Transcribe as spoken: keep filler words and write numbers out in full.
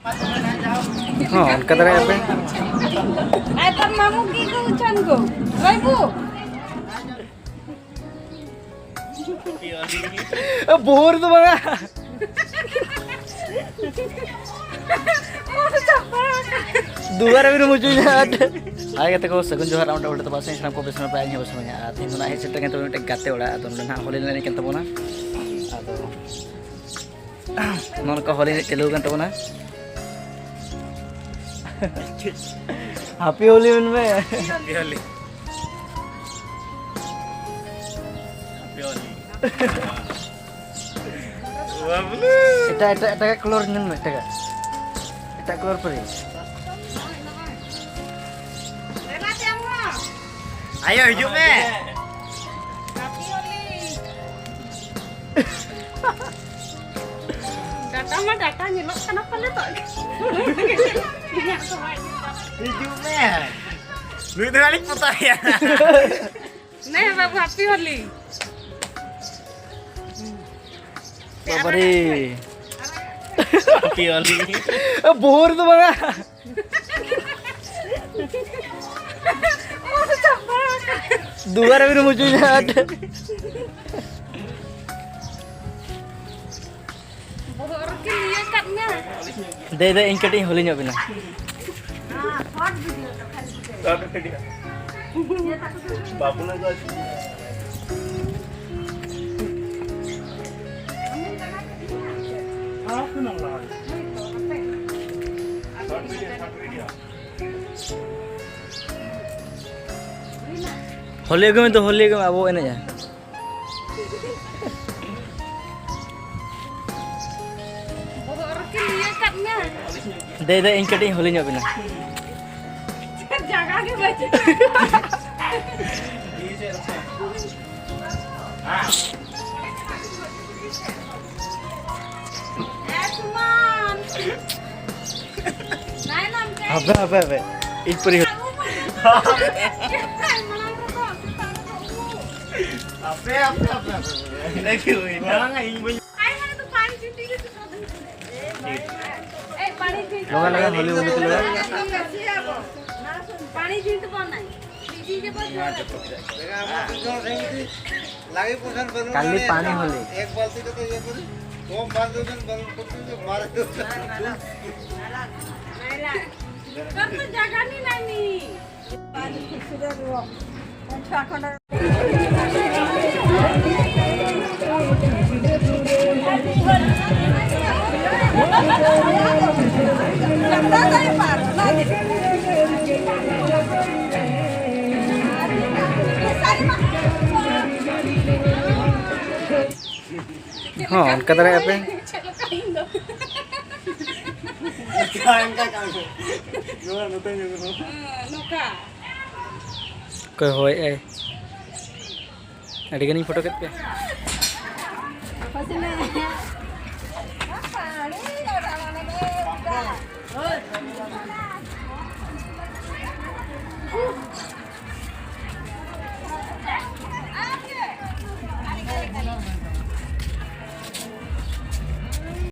ᱦᱚᱸ, ᱚᱱᱠᱟ ᱫᱟᱲᱮᱭᱟᱜᱼᱟ ᱯᱮ᱾ ᱟᱨ ᱛᱟᱨ ᱢᱟᱢᱩ ᱠᱤ ᱠᱚ ᱩᱪᱷᱟᱹᱱ ᱠᱚ? ᱵᱟᱹᱵᱩ᱾ ᱵᱚᱦᱚᱜ ᱨᱮᱫᱚ ᱵᱟᱝᱟ᱾ ᱫᱩᱣᱟᱨ ᱨᱮ ᱵᱤᱱ ᱢᱩᱪᱩᱭ ᱧᱟ ᱟᱴ᱾ ᱦᱟᱭ ᱜᱟᱛᱮ ᱠᱚ, ᱥᱟᱹᱜᱩᱱ ᱡᱚᱦᱟᱨ᱾ ᱟᱢ ᱴᱷᱮᱱ ᱛᱮ ᱵᱟᱥᱮ ᱥᱟᱱᱟᱢ ᱠᱚ ᱵᱮᱥ ᱱᱟᱯᱟᱭ, ᱤᱧ ᱦᱚᱸ ᱵᱮᱥ ᱢᱮᱱᱟᱜᱼᱟ᱾ ᱟᱨ ᱛᱮᱦᱮᱧ ᱫᱚ ᱱᱟᱜ ᱦᱮᱡ ᱥᱮᱴᱮᱨ ᱠᱟᱱ ᱛᱟᱵᱚᱱᱟ ᱢᱤᱫᱴᱮᱱ ᱜᱟᱛᱮ ᱚᱲᱟᱜ᱾ ᱟᱫᱚ ᱚᱸᱰᱮ ᱱᱟᱜ ᱦᱚᱞᱤ ᱮᱱᱮᱡ ᱠᱟᱱ ᱛᱟᱵᱚᱱᱟ᱾ ᱟᱫᱚ ᱱᱚᱜᱼᱚ ᱱᱚᱝᱠᱟ ᱦᱚᱞᱤ ᱮᱱᱮᱡ ᱪᱟᱹᱞᱩ ᱟᱠᱟᱱ ᱛᱟᱵᱚᱱᱟ᱾ ᱦᱟᱯᱤ ᱦᱳᱞᱤ ᱢᱮᱱ ᱢᱮ᱾ ᱦᱟᱯᱤ ᱦᱳᱞᱤ᱾ ᱦᱟᱯᱤ ᱦᱳᱞᱤ᱾ ᱵᱟᱵᱞᱩ᱾ ᱮᱴᱟᱜ, ᱮᱴᱟᱜ, ᱮᱴᱟᱜᱟᱜ ᱠᱟᱞᱟᱨ ᱧᱮᱞ ᱢᱮ, ᱮᱴᱟᱜᱟᱜ᱾ ᱮᱴᱟᱜ ᱠᱟᱞᱟᱨ ᱯᱟᱨᱤ᱾ ᱟᱭᱳ, ᱦᱤᱡᱩᱜ ᱢᱮ᱾ ᱰᱟᱴᱟ ᱢᱟ ᱰᱟᱴᱟ ᱧᱮᱞᱚᱜ ᱠᱟᱱᱟ ᱯᱟᱞᱮ ᱛᱚ᱾ ᱤᱧᱟᱹᱜ ᱫᱚ ᱵᱟᱭ ᱧᱮᱞᱚᱜ ᱠᱟᱱᱟ᱾ ᱦᱤᱡᱩᱜ ᱢᱮ᱾ ᱱᱩᱭ ᱫᱚ ᱟᱹᱞᱤᱧ ᱯᱚᱛᱟᱭᱟ᱾ ᱱᱮ ᱵᱟᱹᱵᱩ, ᱦᱟᱯᱤ ᱦᱳᱞᱤ᱾ ᱵᱟᱵᱟᱨᱮ᱾ ᱦᱟᱯᱤ ᱦᱳᱞᱤ᱾ ᱵᱚᱦᱚᱜ ᱨᱮᱫᱚ ᱵᱟᱝᱟ᱾ ᱫᱩᱣᱟᱨ ᱨᱮ ᱵᱤᱱ ᱢᱩᱪᱩᱭ ᱧᱟ ᱟᱴ᱾ ᱵᱚᱦᱚᱜ ᱨᱮᱠᱤᱱ ᱤᱭᱟᱹ ᱠᱟᱫ ᱢᱮ᱾ ᱫᱮ, ᱫᱮ, ᱤᱧ ᱠᱟᱹᱴᱤᱡ ᱤᱧ ᱦᱩᱞᱤ ᱧᱚᱜ ᱵᱤᱱᱟ᱾ ᱦᱳᱞᱤ ᱟᱹᱜᱩ ᱢᱮ ᱛᱚ, ᱦᱳᱞᱤ ᱟᱹᱜᱩ ᱢᱮ, ᱟᱵᱚ ᱮᱱᱮᱡᱼᱟ᱾ ᱵᱚᱦᱚᱜ ᱨᱮᱠᱤᱱ ᱤᱭᱟᱹ ᱠᱟᱫ ᱢᱮ᱾ ᱫᱮ, ᱫᱮ, ᱤᱧ ᱠᱟᱹᱴᱤᱡ ᱤᱧ ᱦᱩᱞᱤ ᱧᱚᱜ ᱵᱤᱱᱟ᱾ ᱡᱟᱭᱜᱟ ᱜᱮ ᱵᱟᱹᱪᱩᱜ᱾ ᱮ ᱥᱩᱢᱟᱱ᱾ ᱦᱟᱯᱮ, ᱦᱟᱯᱮ, ᱦᱟᱯᱮ᱾ ᱤᱧ ᱯᱟᱹᱨᱤ᱾ ᱦᱟᱯᱮ, ᱦᱟᱯᱮ, ᱦᱟᱯᱮ, ᱦᱟᱯᱮ᱾ ᱤᱱᱟᱹ ᱜᱮ ᱦᱩᱭᱱᱟ᱾ ᱵᱟᱝᱟ, ᱤᱧ ᱵᱟᱹᱧ ᱟᱭ ᱢᱟᱱᱮ ᱛᱚ ᱯᱟᱱᱤ ᱪᱩᱴᱤ ᱜᱮ ᱛᱚ᱾ ᱮ, ᱯᱟᱱᱤ ᱞᱚᱜᱟ ᱞᱚᱜᱟ ᱦᱳᱞᱤ ᱦᱳᱞᱤ ᱠᱚ ᱞᱚᱜᱟ᱾ ପାଣି ଯେମିତି ବନାଏ। କାଲି ପାଣି ହୋଲି। ଏକ ବାଲ୍ଟି କେତେ ଇଏ କରି କମ୍ ମାରି ଦେଉଛନ୍ତି, ଭଲ କରୁଛନ୍ତି, ମାରି ଦେଉଛନ୍ତି। ତୋର ତ ଜାଗା ନି ନାଇଁ। ଛୁଆ ଖଣ୍ଡ ᱦᱚᱸ, ᱚᱱᱠᱟ ᱫᱟᱲᱮᱭᱟᱜᱼᱟ ᱯᱮ᱾ ᱱᱚᱝᱠᱟ᱾ ᱚᱠᱚᱭ ᱦᱚᱦᱚᱭᱮᱫᱼᱟᱭ? ᱟᱹᱰᱤ ᱜᱟᱱᱤᱧ ᱯᱷᱳᱴᱳ ᱠᱮᱫ ᱯᱮ᱾